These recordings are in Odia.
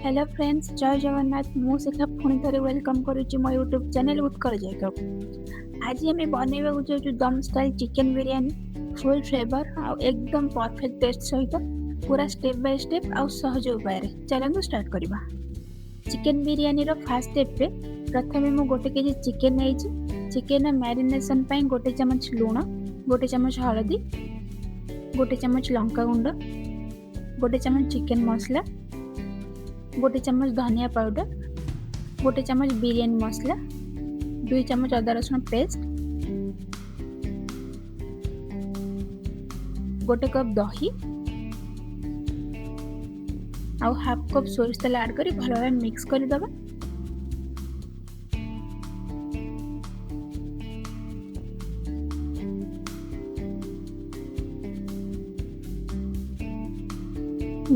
ହ୍ୟାଲୋ ଫ୍ରେଣ୍ଡସ୍, ଜୟ ଜଗନ୍ନାଥ। ମୁଁ ଶିଖା ପୁଣି ଥରେ welcome କରୁଛି ମୋ ୟୁଟ୍ୟୁବ୍ ଚ୍ୟାନେଲ୍ ଉତ୍କଳ ଜାଗାକୁ। ଆଜି ଆମେ ବନେଇବାକୁ ଯାଉଛୁ ଦମ୍ ଷ୍ଟାଇଲ୍ ଚିକେନ୍ ବିରିୟାନୀ, ଫୁଲ୍ ଫ୍ଲେଭର୍ ଆଉ ଏକଦମ ପରଫେକ୍ଟ ଟେଷ୍ଟ ସହିତ, ପୁରା ଷ୍ଟେପ୍ ବାଇ ଷ୍ଟେପ୍ ଆଉ ସହଜ ଉପାୟରେ। ଚାଲନ୍ତୁ ଷ୍ଟାର୍ଟ କରିବା। ଚିକେନ୍ ବିରିୟାନୀର ଫାର୍ଷ୍ଟ ଷ୍ଟେପ୍ରେ ପ୍ରଥମେ ମୁଁ 1 କେଜି ଚିକେନ୍ ନେଇଛି। ଚିକେନ୍ର ମ୍ୟାରିନେସନ୍ ପାଇଁ 1 ଚାମଚ ଲୁଣ, 1 ଚାମଚ ହଳଦୀ, 1 ଚାମଚ ଲଙ୍କାଗୁଣ୍ଡ, 1 ଚାମଚ ଚିକେନ୍ ମସଲା, 1 ଚାମଚ ଧନିଆ ପାଉଡ଼ର, 1 ଚାମଚ ବିରିୟାନୀ ମସଲା, 2 ଚାମଚ ଅଦା ରସୁଣ ପେଷ୍ଟ, 1 କପ୍ ଦହି ଆଉ ହାଫ୍ କପ୍ ସୋରିଷ ତେଲ ଆଡ଼୍ କରି ଭଲ ଭାବେ ମିକ୍ସ କରିଦେବା।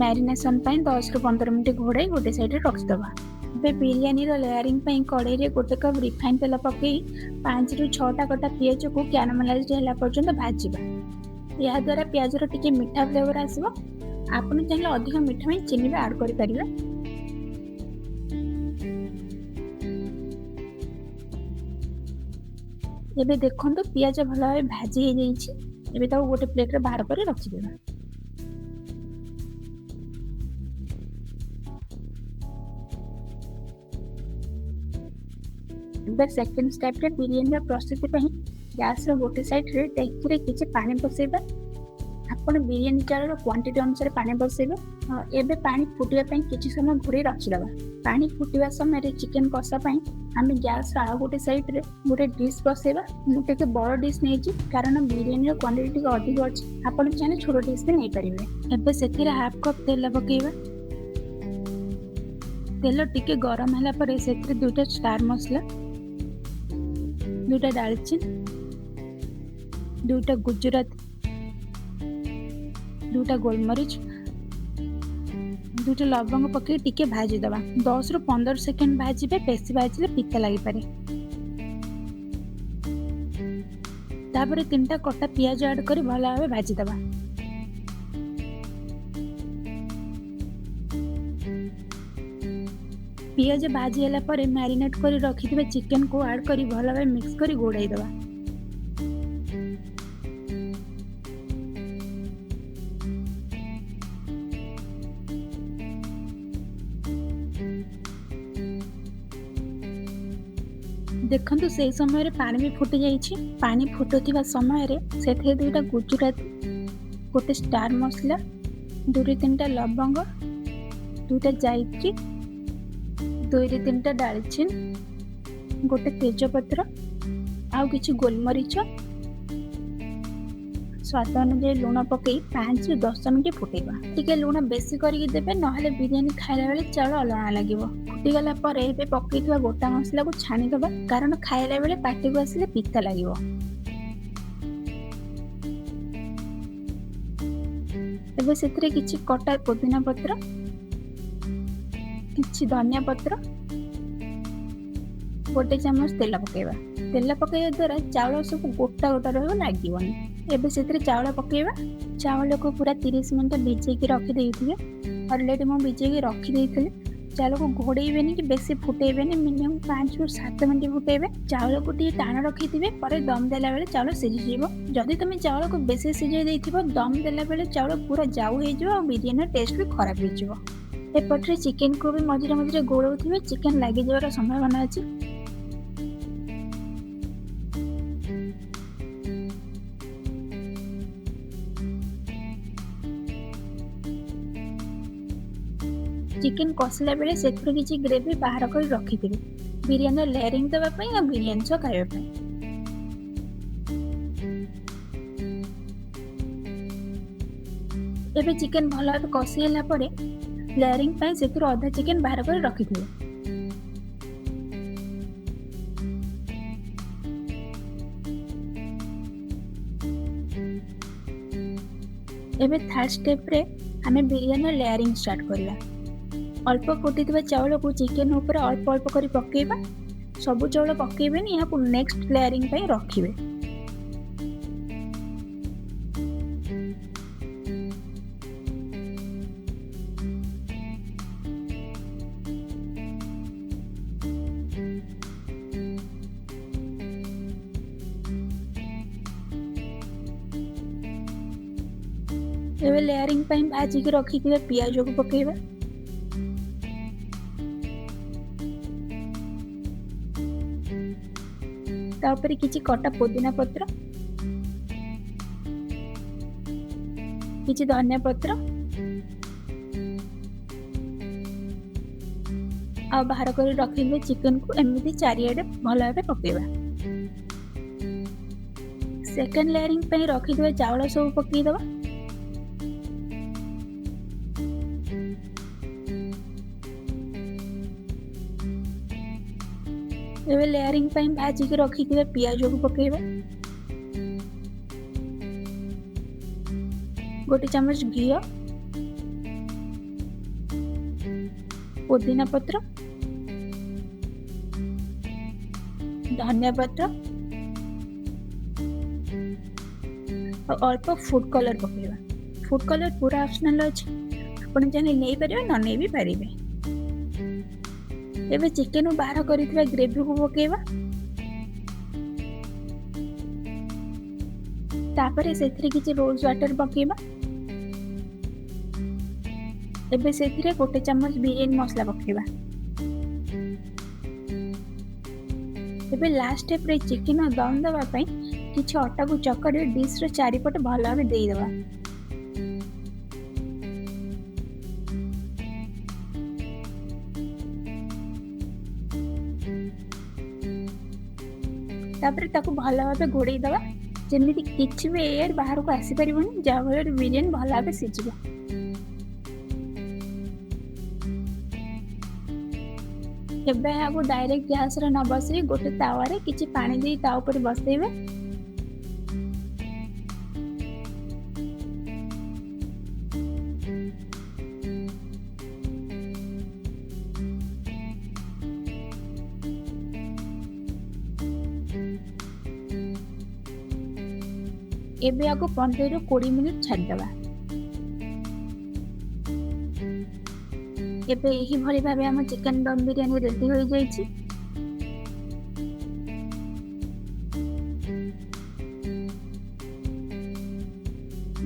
ମ୍ୟାରିନେସନ୍ ପାଇଁ 10ରୁ 15 ମିନିଟ୍ ଘୋଡ଼ାଇ ଗୋଟେ ସାଇଡ଼୍ରେ ରଖିଦେବା। ଏବେ ବିରିୟାନୀର ଲେୟାରିଂ ପାଇଁ କଡ଼େଇରେ 1 କପ୍ ରିଫାଇନ୍ ତେଲ ପକାଇ 5ରୁ 6ଟା କଟା ପିଆଜକୁ କ୍ୟାରାମେଲାଇଜ୍ ହେଲା ପର୍ଯ୍ୟନ୍ତ ଭାଜିବା। ଏହାଦ୍ୱାରା ପିଆଜର ଟିକେ ମିଠା ଫ୍ଲେଭର ଆସିବ। ଆପଣ ଚାହିଁଲେ ଅଧିକ ମିଠା ପାଇଁ ଚିନି ବି ଆଡ଼୍ କରିପାରିବେ। ଏବେ ଦେଖନ୍ତୁ, ପିଆଜ ଭଲ ଭାବେ ଭାଜି ହେଇଯାଇଛି। ଏବେ ତାକୁ ଗୋଟେ ପ୍ଲେଟ୍ରେ ବାହାର କରି ରଖିଦେବା। ଏବେ ସେକେଣ୍ଡ ଷ୍ଟେପ୍ରେ ବିରିୟାନୀର ପ୍ରସ୍ତୁତି ପାଇଁ ଗ୍ୟାସ୍ର ଗୋଟେ ସାଇଡ଼୍ରେ ଡେକ୍ଚିରେ କିଛି ପାଣି ବସେଇବା। ଆପଣ ବିରିୟାନୀ ଚାଉଳର କ୍ୱାଣ୍ଟିଟି ଅନୁସାରେ ପାଣି ବସେଇବେ। ଏବେ ପାଣି ଫୁଟିବା ପାଇଁ କିଛି ସମୟ ଘୋଡ଼େଇ ରଖିଦେବା। ପାଣି ଫୁଟିବା ସମୟରେ ଚିକେନ୍ କଷା ପାଇଁ ଆମେ ଗ୍ୟାସ୍ର ଆଉ ଗୋଟେ ସାଇଡ଼୍ରେ ଗୋଟେ ଡିସ୍ ବସେଇବା। ମୁଁ ଟିକେ ବଡ଼ ଡିସ୍ ନେଇଛି, କାରଣ ବିରିୟାନୀର କ୍ୱାଣ୍ଟିଟି ଟିକେ ଅଧିକ ଅଛି। ଆପଣ ଚାହିଁଲେ ଛୋଟ ଡିସ୍ ବି ନେଇପାରିବେ। ଏବେ ସେଥିରେ ହାଫ୍ କପ୍ ତେଲ ପକାଇବା। ତେଲ ଟିକେ ଗରମ ହେଲା ପରେ ସେଥିରେ ଦୁଇଟା ଷ୍ଟାର ମସଲା, ଦୁଇଟା ଡାଲଚିନି, ଦୁଇଟା ଗୁଜୁରାତି, ଦୁଇଟା ଗୋଲମରିଚ, ଦୁଇଟା ଲବଙ୍ଗ ପକାଇ ଟିକେ ଭାଜିଦେବା। 10ରୁ 15 ସେକେଣ୍ଡ ଭାଜିବେ। ବେଶୀ ଭାଜିଲେ ପିତା ଲାଗିପାରେ। ତାପରେ ତିନିଟା କଟା ପିଆଜ ଆଡ଼୍ କରି ଭଲ ଭାବେ ଭାଜିଦେବା। ପିଆଜ ଭାଜି ହେଲା ପରେ ମ୍ୟାରିନେଟ୍ କରି ରଖିଥିବା ଚିକେନକୁ ଆଡ଼୍ କରି ଭଲ ଭାବେ ମିକ୍ସ କରି ଘୋଡ଼ାଇ ଦେବା। ଦେଖନ୍ତୁ, ସେଇ ସମୟରେ ପାଣି ବି ଫୁଟି ଯାଇଛି। ପାଣି ଫୁଟୁଥିବା ସମୟରେ ସେଥିରେ ଦୁଇଟା ଗୁଜୁରାତି, ଗୋଟେ ଷ୍ଟାର ମସଲା, ଦୁଇରୁ ତିନିଟା ଲବଙ୍ଗ, ଦୁଇଟା ଜାଇତ୍ରୀ, ଦୁଇରୁ ତିନିଟା ଡାଲଚିନି, ଗୋଟେ ତେଜପତ୍ର ଆଉ କିଛି ଗୋଲମରିଚ, ସ୍ୱାଦ ଅନୁଯାୟୀ ଲୁଣ ପକାଇ 5ରୁ 10 ମିନିଟ୍ ଫୁଟେଇବା। ଟିକେ ଲୁଣ ବେଶୀ କରିକି ଦେବେ, ନହେଲେ ବିରିୟାନୀ ଖାଇଲା ବେଳେ ଚାଉଳ ଅଲଣା ଲାଗିବ। ଫୁଟିଗଲା ପରେ ଏବେ ପକେଇଥିବା ଗୋଟା ମସଲାକୁ ଛାଣିଦେବା, କାରଣ ଖାଇଲା ବେଳେ ପାଟିକୁ ଆସିଲେ ପିତା ଲାଗିବ। ଏବେ ସେଥିରେ କିଛି କଟା ପୋଦିନା ପତ୍ର, କିଛି ଧନିଆ ପତ୍ର, 1 ଚାମଚ ତେଲ ପକାଇବା। ତେଲ ପକାଇବା ଦ୍ୱାରା ଚାଉଳ ସବୁ ଗୋଟା ଗୋଟା ରହିବ, ଲାଗିବନି। ଏବେ ସେଥିରେ ଚାଉଳ ପକାଇବା। ଚାଉଳକୁ ପୁରା 30 ମିନିଟ୍ ଭିଜେଇକି ରଖିଦେଇଥିବେ। ଅଲରେଡ଼ି ମୁଁ ଭିଜେଇକି ରଖିଦେଇଥିଲି। ଚାଉଳକୁ ଘୋଡ଼େଇବେନି କି ବେଶୀ ଫୁଟେଇବେନି। Minimum 5ରୁ 7 minute ଫୁଟେଇବେ। ଚାଉଳକୁ ଟିକେ ଟାଣ ରଖିଥିବେ, ପରେ ଦମ୍ ଦେଲା ବେଳେ ଚାଉଳ ସିଝିଯିବ। ଯଦି ତୁମେ ଚାଉଳକୁ ବେଶୀ ସିଝେଇ ଦେଇଥିବ, ଦମ୍ ଦେଲା ବେଳେ ଚାଉଳ ପୁରା ଜାଉ ହେଇଯିବ ଆଉ ବିରିୟାନୀର ଟେଷ୍ଟ ବି ଖରାପ ହେଇଯିବ। ଏପଟରେ ଚିକେନକୁ ବି ମଝିରେ ମଝିରେ ଗୋଳଉଥିବେ, ଚିକେନ ଲାଗିଯିବାର ସମ୍ଭାବନା ଅଛି। ଚିକେନ କଷିଲା ବେଳେ ସେଥିରୁ କିଛି ଗ୍ରେଭି ବାହାର କରି ରଖିଥିବେ, ବିରିୟାନୀର ଲେୟାରିଂ ଦେବା ପାଇଁ ଆଉ ବିରିୟାନୀ ସହ ଖାଇବା ପାଇଁ। ଏବେ ଚିକେନ ଭଲ ଭାବେ କଷି ହେଲା ପରେ ଲେୟାରିଂ ପାଇଁ ସେଥିରୁ ଅଧା ଚିକେନ ବାହାର କରି ରଖିଥିବେ। ଏବେ ଥାର୍ଡ ଷ୍ଟେପ୍ରେ ଆମେ ବିରିୟାନୀର ଲେୟାରିଂ ଷ୍ଟାର୍ଟ କରିବା। ଅଳ୍ପ ଫୁଟିଥିବା ଚାଉଳକୁ ଚିକେନ ଉପରେ ଅଳ୍ପ ଅଳ୍ପ କରି ପକାଇବା। ସବୁ ଚାଉଳ ପକାଇବେନି, ଏହାକୁ ନେକ୍ସଟ ଲେୟାରିଂ ପାଇଁ ରଖିବେ। ଏବେ ଲେୟାରିଂ ପାଇଁ ଭାଜିକି ରଖିଥିବା ପିଆଜକୁ ପକାଇବା। ତାପରେ କିଛି କଟା ପୋଦିନା ପତ୍ର, କିଛି ଧନିଆ ପତ୍ର ଆଉ ବାହାର କରି ରଖିଥିବା ଚିକେନକୁ ଏମିତି ଚାରିଆଡ଼େ ଭଲ ଭାବେ ପକାଇବା। ସେକେଣ୍ଡ ଲେୟାରିଂ ପାଇଁ ରଖିଥିବା ଚାଉଳ ସବୁ ପକାଇଦେବା। ଏବେ ଲେୟାରିଂ ପାଇଁ ଭାଜିକି ରଖିଥିବା ପିଆଜକୁ ପକାଇବା। 1 ଚାମଚ ଘିଅ, ପୋଦିନା ପତ୍ର, ଧନିଆ ପତ୍ର ଆଉ ଅଳ୍ପ ଫୁଡ୍ କଲର୍ ପକାଇବା। ଫୁଡ୍ କଲର୍ ପୁରା ଅପସନାଲ୍ ଅଛି, ଆପଣ ଚାହିଁଲେ ନେଇପାରିବେ, ନ ନେଇ ବି ପାରିବେ। ଏବେ ଚିକେନରୁ ବାହାର କରିଥିବା ଗ୍ରେଭିକୁ ପକାଇବା। ତାପରେ ସେଥିରେ କିଛି ରୋଜ୍ ୱାଟର ପକାଇବା। ଏବେ ସେଥିରେ 1 ଚାମଚ ବିରିୟାନୀ ମସଲା ପକାଇବା। ଏବେ ଲାଷ୍ଟ ଷ୍ଟେପ୍ରେ ଚିକେନ ଦମ୍ ଦେବା ପାଇଁ କିଛି ଅଟାକୁ ଚକଡ଼ି ଡିଶ୍ର ଚାରିପଟେ ଭଲ ଭାବେ ଦେଇଦେବା। ତାପରେ ତାକୁ ଭଲ ଭାବେ ଘୋଡ଼େଇ ଦେବା, ଯେମିତି କିଛି ବି ଏୟାର ବାହାରକୁ ଆସିପାରିବନି, ଯାହାଫଳରେ ବିରିୟାନୀ ଭଲ ଭାବେ ସିଝିବ। ଏବେ ଏହାକୁ ଡାଇରେକ୍ଟ ଗ୍ୟାସ୍ରେ ନ ବସେଇ ଗୋଟେ ତାୱାରେ କିଛି ପାଣି ଦେଇ ତା ଉପରେ ବସେଇବେ। ଏବେ ଏହାକୁ 15ରୁ 20 ମିନିଟ୍ ଛାଡ଼ିଦେବା। ଏବେ ଏହିଭଳି ଭାବେ ଆମ ଚିକେନ୍ ଦମ୍ ବିରିୟାନୀ ରେଡି ହୋଇଯାଇଛି।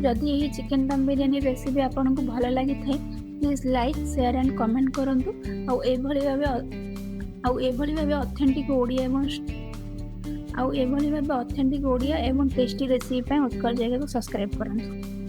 ଯଦି ଏହି ଚିକେନ୍ ଦମ୍ ବିରିୟାନୀ ରେସିପି ଆପଣଙ୍କୁ ଭଲ ଲାଗିଥାଏ, please like, share and comment କରନ୍ତୁ। ଆଉ ଏଭଳି ଭାବେ ଅଥେଣ୍ଟିକ୍ ଓଡ଼ିଆ ଏବଂ ଆଉ ଏଭଳି ଭାବେ ଅଥେଣ୍ଟିକ୍ ଓଡ଼ିଆ ଏବଂ ଟେଷ୍ଟି ରେସିପି ପାଇଁ ଉତ୍କଳ ଜାଗାକୁ ସବସ୍କ୍ରାଇବ୍ କରନ୍ତୁ।